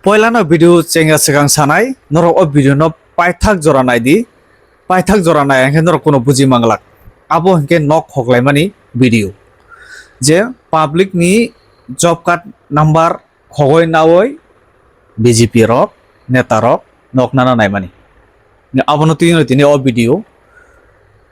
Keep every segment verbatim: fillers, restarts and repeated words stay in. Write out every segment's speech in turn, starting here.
Poilano video chengya swkang sanai, norok o video no paithak jora naidi, paithak jora nai hwnkhe norok kuno buji manglak. Abo hwnkhe nok khoklaimani video. Je public ni job card number khogoi naoi B J P rok, neta rok nok nana naimani. Abono twi tini o video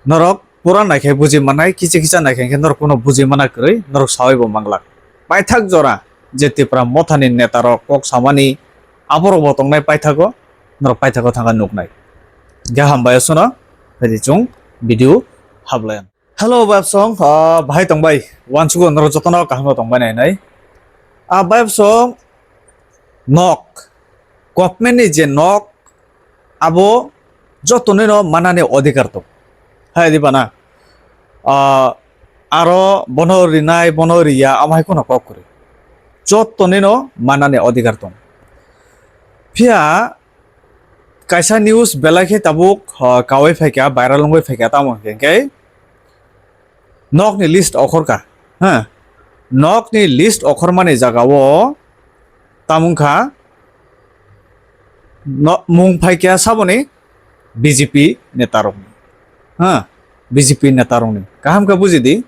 norok pura naikhe buji manai, kicha kicha naikhe hwnkhe norok kuno buji mana kwrwi, norok sawi bo manglak. Paithak jora je Tipra mothani neta rok kok samani aborok bo tongnai paithago, norok paithago thangkha nuknai. Hwnkhe hambai osono, phaidi chwng video hablaiya. Hello, bayapsong, ah, bahai tongbai, wansugo norok jotono kaham no tongbai nai nai. Ah, bayapsong, nok, government ni je nok, abo jotonino manani odhikar tong. Hai di bana, ah, aro bono rinai, bono riya, amo hai kono kok kwrwi. Jotonino manani odhikar tong. Phiya kaisa news belai khe tabuk, ah, kawai phaikha, viral wngwi phaikha, tamo hwnkhe khe nokni list okhorkha, ha, nokni list okhormani jagao tamo wngkha, no-, mung phaikha saboni B J P netarokni, ha, B J P netarokni. Kaham khe buji di,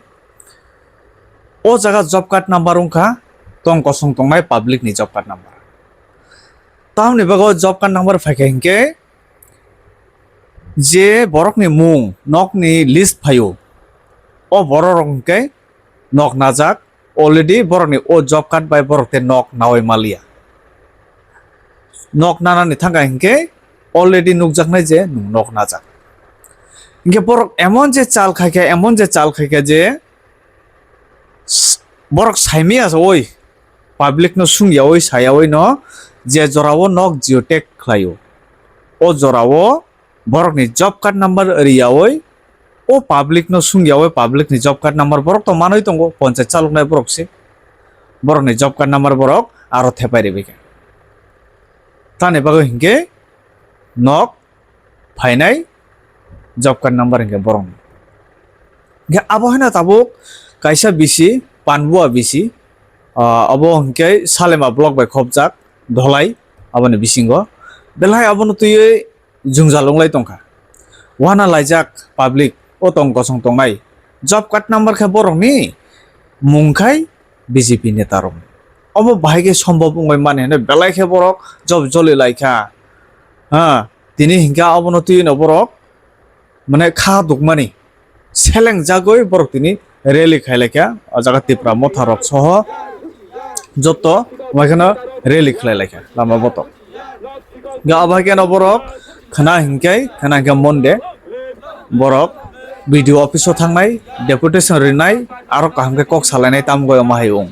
o jaga job card number wngkha tong kosong tongnai public ni job card number. Tamoni bagwi job card number phaikha hinkhe je borokni mung nokni list phaio, o borok rok hinkhe nok najak, already borokni o job card bai borok tei nok nawi maliya. Nok nanani thangkha hinkhe already nukjaknai je nwng nok najak. Hinkhe borok emon je chal khaikha, emon je chal khaikha je s-, borok saimaya oi, public no sungyawi sayawi no je jorao nok geotag khlaio, o jorao borokni job card number riyawi, o public no sungyawi public ni job card number borok to manwi tongo, ponchayat chaloknai borok se, borokni job card number borok aro thepai ribaikha. Tamoni bagwi hinkhe nok phainai job card number hinkhe borokni. Hinkhe abo haino tabuk kaisa bisi, Panbua bisi, ah, abo hinkhe Salema block bai khopjak, Dholai, aboni bisingo. Belai abono twiwi jwngjal wnglai tongkha. Wana laijak public, o tong kosong tongnai. Job card number khe borokni, mung khai B J P netarokni. Obo bahai khe sombhob wngwi mani hwnwi belai khe borok job joli laikha. Ha, tini hinkhe abono twiwino borok mane kha dukmani selengjagwi borok tini rally khailaikha, o jaga Tipra motha rok soho joto wngkhano rally khlailaikha lama boto. Ga abai khe no borok khna hinkhe, khna hinkhe Monday borok B D O office o thangnai, deputation rinai, aro kaham khe kok salainai tam goi omo hai wng.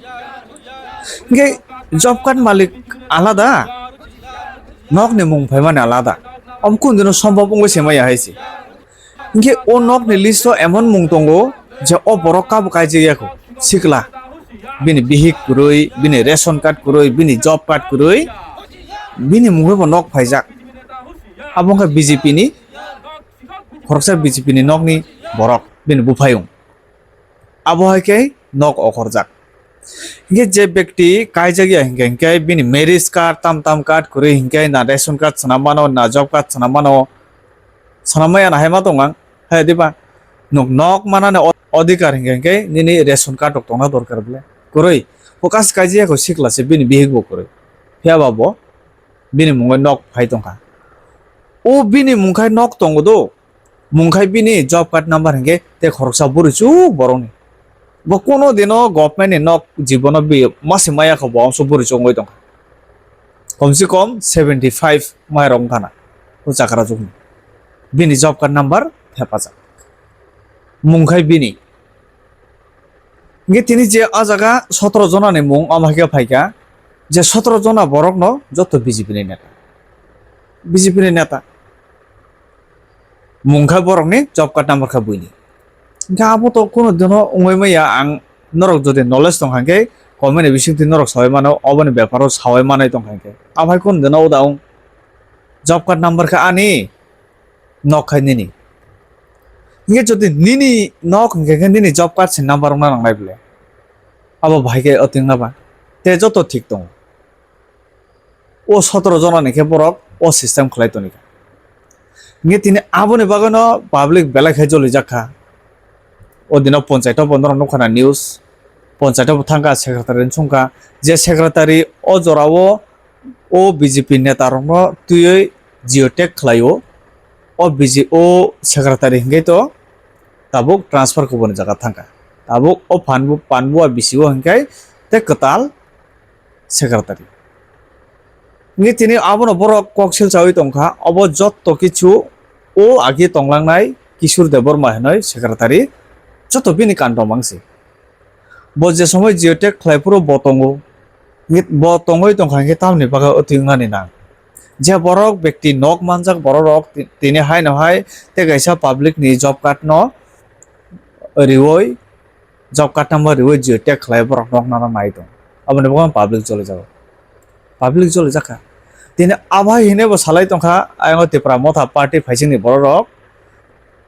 Hinkhe job card malik alada, nokni mung phaimani alada. Omo kundino sombhob wngwi se maya hai se. Hinkhe o nokni list o emon mung tongo je o borok kabo kaijak ya kho, sikla. Bini bihik kwrwi, bini ration card kwrwi, bini job card kwrwi, bini mungwi bo nok phaijak. Abo wngkha B J P ni, khoroksa B J P ni nokni borok, bini buphayung. Abo hai khe nok okhorjak. Hinkhe je bekti kaijak ya hinkhe, hinkhe bini marriage card, tam tam card kwrwi hinkhe na ration card swnam mano, na job card swnam mano, swnam maya na hai ma tong ang, hai diba? Nok, nok manani o-, odhikar hinkhe, hinkhe nini ration card rok tongna dorkar bwle. Kwrwi, bo kasi kaijak ya kho sikla se bini bihik bo kwrwi. Phiya ba bo bini mungwi nok phai tongkha. O bini mungkhai nok tongo do, mungkhai bini job card number hinkhe tei khoroksa bwrwi chuk borokni. Bo kono dino government ni nok jibono bi mase maya kho bo amso bwrwi chuk wngwi tongkha. Komse kom seventy five mairok wngkha na o chakra jukni. Bini job card number thepajak. Mungkhai bini. Hinkhe tini je a jaga sotoro jona ni mung omo hai khe phaikha, je sotoro jona borok no joto B J P ni neta. B J P ni neta. Mung kha borok ni job card number kha buini. Hinkhe abo to kono dino wngwi maya, ang norok jodi knowledge tong kha hinkhe comment ni bisingtwi norok sawi mano, oboni beparo sawi manai tong kha hinkhe. Abo hai kono dino uda wng job card number kha ani, nok khai nini. Hinkhe jodi nini nok hinkhe khe nini job card se number wngna nangnai bwle. Abo bahai khe o twngna ba. Tei joto thik tongo. O sotoro jona ni khe borok o system khlai toni kha. Hingke tini aboni bagwi no public belai khe jolijak kha. O dino ponchaito bo norok nukha na news. Ponchaito bo thangkha secretary ni songkha. Je secretary o jorao o B J P neta rokno twiwi geotag khlaio. O B J, o secretary hingke to tabuk transfer kubuni jaga thangkha. Tabuk o phanbu, panbua B C O hingke tei kwtal secretary. Hingke tini abono borok kok silchawi tongkha, obo jotto kichu o agi tonglangnai Kishore Debbarma hinoi secretary, jotto bini kando mangsi. Bo je somoi geotag khlai phuru bo tongo, hingke bo tongwi tongkha hingke tamni bagwi o twi wngnani nang. Je borok bekti nok manjak borok rok ti-, tini haino hai tei kaisa public ni job card no riwi job card number riwi geotag khlai borok nok nana nai tong. Aboni bagwi public choli jago. Public choli jakha. Tini abai hinwi bo salai tongkha, ayang Tipra Motha party phaisingni borok rok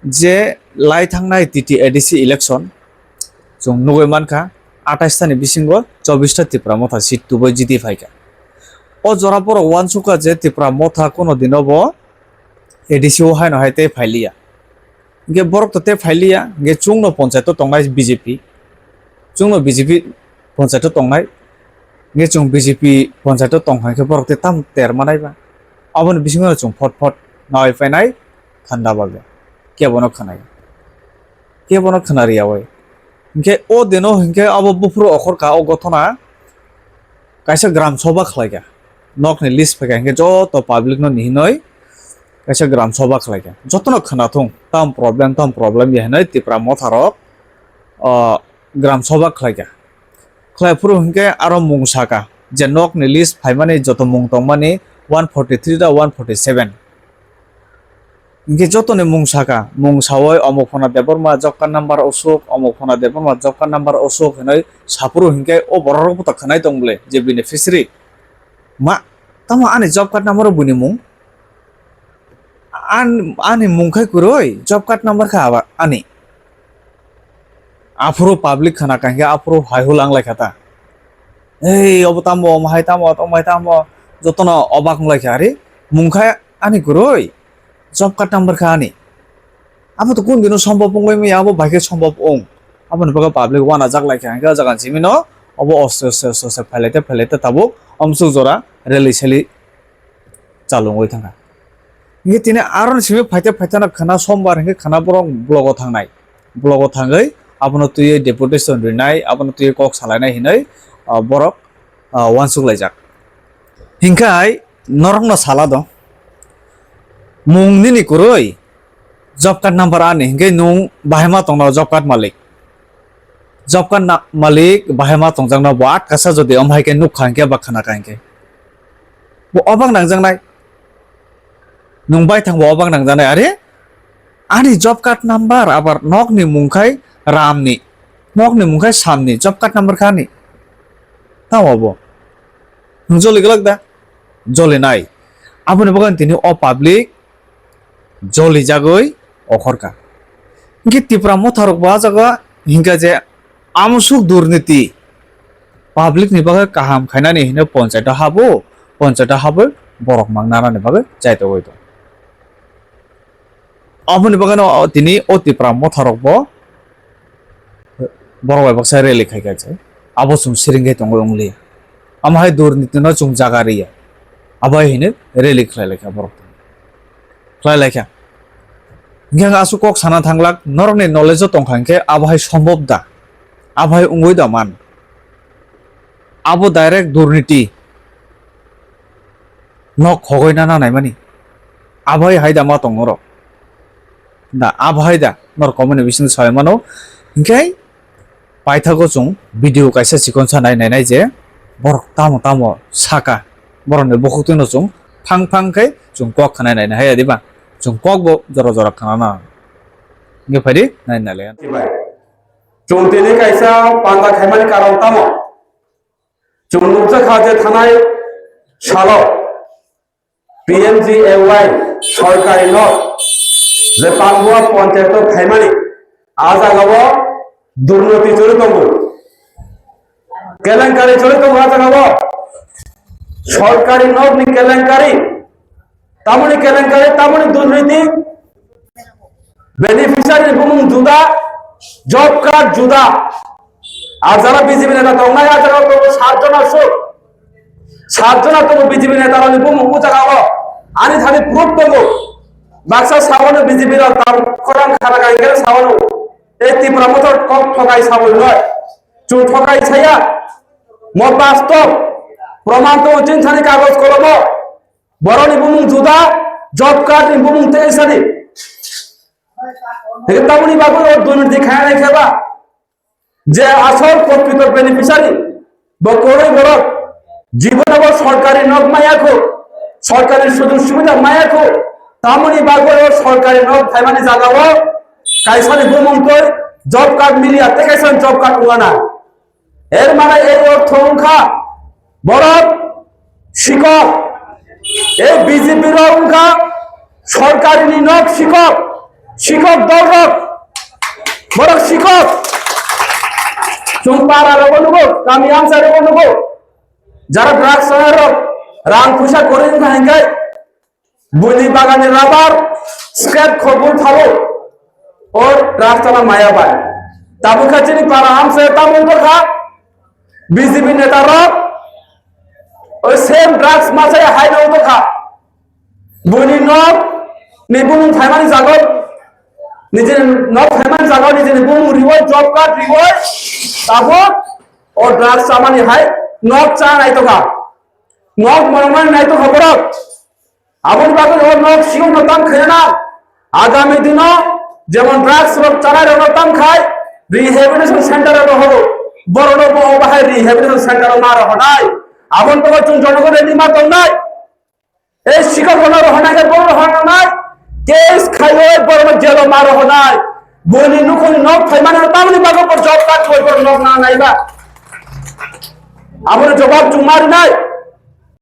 je lai thangnai T T A D C election chwng nugwi mankha, atais ta ni bisingo chobbish ta Tipra Motha seat tubui jiti phaikha. O jora borok uansukha je Tipra Motha kuno dino bo A D C o haino hai tei phailiya. Hingke borok to tei phailiya, hingke chwngno ponchaito tongnai B J P. Chwngno B J P ponchaito tongnai. Hingke chwng B J P ponchaito tongkha hingke borok tei tam ter manai ba. Aboni bisingo chwng phot phot nawai phainai thanda bagwi. Kebono khwnai. Kebono khwnariya oi. Hingke o dino hingke abo buphuru okhorka o gothona kaisa gram soba khlaikha. Nokni list phaikha hingke joto public no nihinoi kaisa gram soba khlaikha. Jotono khwnathung, tam problem, tam problem ya hinoi Tipra Motha rok, o, gram soba khlaikha. Khlai phuru hingke aro mung saka, je nokni list phaimani joto mung tongmani one forty three da one forty seven. Hingke jotoni mung saka, mung sawi Omok Phona Debbarma job card number osuk, Omok Phona Debbarma job card number osuk hinoi saphuru hingke o borok rok bo ta khwnai tong bole je beneficiary. Ma, tamo ani job card number o buini mung? An-, ani mung khai kwrwi, job card number kha aba ani. Aphuru public khana kangkhe aphuru hai hul ang lai kha ta. Ei, obo tamo, omo hai tamo, omo hai tamo, jotono obak wng lai kha. Are, mung kha ani kwrwi, job card number kha ani. Abo to kun dino sombhob wng lai maya, abo bai khe sombhob wng. Aboni bagwi public uanajak lai kha, hingkhe o jaga ni simi no obo oste oste oste oste phailai te phailai te tabuk amsuk jora rally sally chalungwi thangkha. Hingke tini aroni simi phaite phaiteno khwna sombar hingke khwna borok blogo thangnai. Blogo thangwi abono twiwi deputation rinai, abono twiwi kok salainai hinwi, ah, borok, ah, uansuk laijak. Hingke hai norokno sala do. Mung nini kwrwi job card number ani hingke nwng bahai ma tongno job card malik. Job card na malik bahai ma tongjakno bo atkasa jodi omo hai khe nukha hingke ba khana kha hingke. Bo obak nangjaknai. Nwng baithang bo obak nangjaknai. Are, ani job card number abar nokni mung khai Ramni. Nokni mung khai Samni. Job card number kha ani. Tamo bo. Nwng joli glak da? Jolinai. Aboni bagwi tini o public jolijagwi okhorkha. Hingke Tipra Motha rok bo ah jaga hingkha je amsuk durniti public ni bagwi kaham khainani hino ponchaito habo, ponchaito habo borok mang nanani bagwi chaitogwi tong. Aboni bagwino tini o Tipra Motha rok bo borok bai baksa rally khai kha se. Abo chwng siring khe tongwi wng li. Amo hai durniti no chwng jaga riya. Abo hai hino rally khlai lai kha borok. Khlai lai kha. Hingkhe ang aswk kok sana thanglak, norokni knowledge o tongkha hinkhe abo hai sombhob da? Abo hai wngwi da man? Abo direct durniti. Nok khogoi nana naimani. Abo hai hai da ma tong norok. Da, abo hai da, norok comment ni bising sai mano. Hinkhe paithago chwng video kaisa chikonsa nai nainai je borok tamo tamo saka, borokni bukhuk twino chwng phang phang khe chwng kok khna nai nai hai diba? Chwng kok bo jora jora khna na. Hinkhe phaidi nai nai le. Chwng tini kaisa panda khaimani karon tamo? Chwng nukjakha je thanai salo P M G A Y sorkari no je Pangua ponchayat o phaimani, a jaga o durnoti choli tongo, kelenkari choli tongo a jaga o. Sorkari nokni kelenkari, tamoni kelenkari, tamoni durniti, beneficiary ni bumung juda, job card juda. Ar jara B J P neta tongnai, ar jara tongo sat jona suk. Sat jona tongo B J P neta rokni bumung o jaga o. Ani thani proof tongo. Baksa sabono B J P rok tam khorang khana kangkhe sabono. Ei Tipra Motha kok thokai saboi noi. Chwng thokai saya. Mo bastob. Proman tongo chini thani kagoj kolomo. Borokni bumung juda, job card ni bumung tei sadi. Hingke tamoni bagwi o dui minute khaina khe ba je asol prokrito beneficiary bo kwrwi borok jibono bo sorkari nok maya kho, sorkari sujog subida maya kho, tamoni bagwi o sorkari nok phaimani jagao kaisani bumung twi job card miliya tei kaisa job card wngana. Er mane ei ortho wngkha borok sikok, ei B J P rok wngkha sorkarini nok sikok, sikok dol rok, borok sikok. Chwng para rogo nugo, kami amchai rogo nugo, jara drugs rok rang puisa kwrwi wngkha hinkai, buini bagani rubber, scrap khobul thalu, o drugs chana maya bai. Tabukha chini para amchai tamo wngkha, B J P neta rok, o same drugs machai hai no wngkha. Buini nok ni bumung phaimani jago, nijini nok phaimani jago, nijini bumung riwoi, job card riwoi, tabuk o drugs chamani hai nok cha naitokha. Nok monongmani naitokha borok. Aboni bagwi o nok sikokno tam khaina nang. Agami dino jemon drugs rok chanai rokno tam khai rehabilitation center o rohogo. Borokno bo bahai rehabilitation center o ma rohonai. Aboni bagwi chwng jonogo rally ma tongnai. Ei sikok rokno rohonai khe borok rohonai. Case khaiwi borokno jail o ma rohonai. Buini nukhungni nok phaimani tamni bagwi bo job card khoi borok nok nangnai ba. Aboni jobab chwng ma rinai.